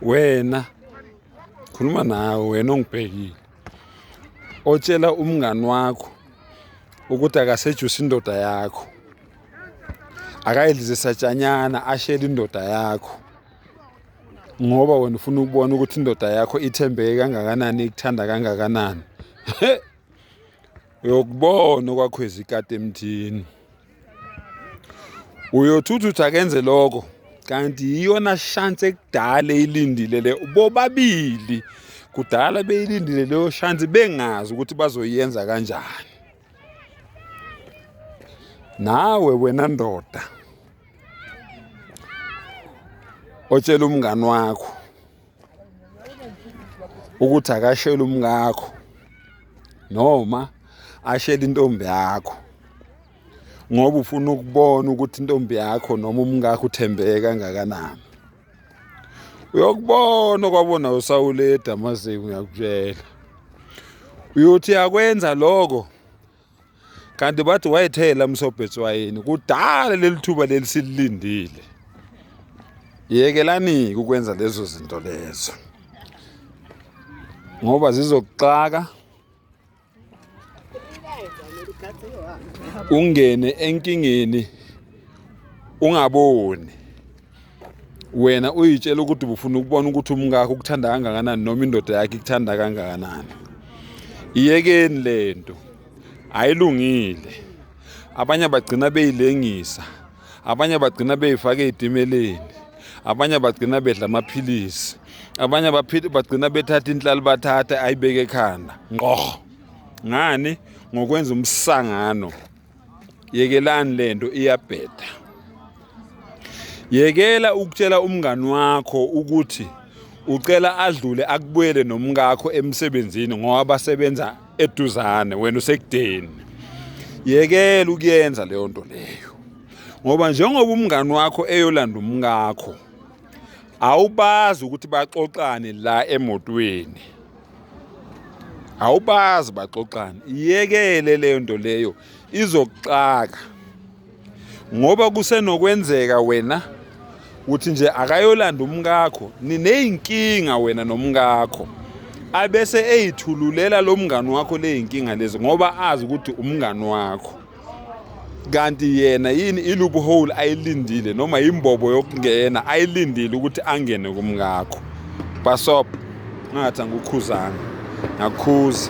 Wena khuluma nawe wena ongibhekile otshela umngani wakho ukuthi akasejusa indoda yakho akayidlise satshanyana ashele indoda yakho ngoba wena ufuna ukubona ukuthi indoda yakho ithembeke kangakanani ikuthanda kangakanani. Uyokubona okwakhweza ikati emthini. Uyothi uthi akenze lokho kanti iyona shansi ekudala eyilindile le bobabili kudala beyilindile leyo shansi bengazi ukuthi bazoyenza kanjani. Nawe wena ndoda otshela umngani wakho ukuthi akashele umkakho noma ashele intombi yakho ngoba ufuna ukubona ukuthi intombi yakho noma umkakho uthembeke kangakanani. Uyokubona okwabona uSawule eDamaseko ngiyakutshela. Uyothi yakwenza lokho kanti bathi wayethela msobho etswayini kudala leli thuba leli sililindile. Yekelani ukwenza lezo zinto lezo ngoba zizokuxaka ungene enkingeni ungaboni wena uyitshela ukuthi ubufuna ukubona ukuthi umkakho ukuthanda kangakanani noma indoda yakhe ikuthanda kangakanani. Iyekeni lento ayilungile. Abanye bagcina beyilengisa, abanye bagcina beyifake ey'timeleni, abanye bagcina bedla amaphilisi, abanye bagcina bethatha inhlali bathathe ayibeke ekhanda ngqo. Ngani? Ngokwenza umsangano. Yekelani lento iyabheda. Yekela ukutshela umngani wakho ukuthi ucela adlule akubuyele nomkakho emsebenzini ngoba basebenza eduzane wena usekudeni. Yekela ukuyenza leyo nto leyo. Ngoba njengoba umngani wakho eyolanda umkakho awubazi ukuthi baxoxane la emotweni. Awubazi baxoxane. Iyekele leyo nto leyo izokuxaka. Ngoba kusenokwenzeka wena uthi nje akayolanda umkakho nineyinkinga wena nomkakho abese eyithululela lo mngani wakho leyinkinga lezi ngoba azi ukuthi umngani wakho kanti yena yini i-loophole ayilindile noma imbobo yokungena ayilindile ukuthi angene kumkakho. Basop ngathi angikukhuzanga ngakukhuza.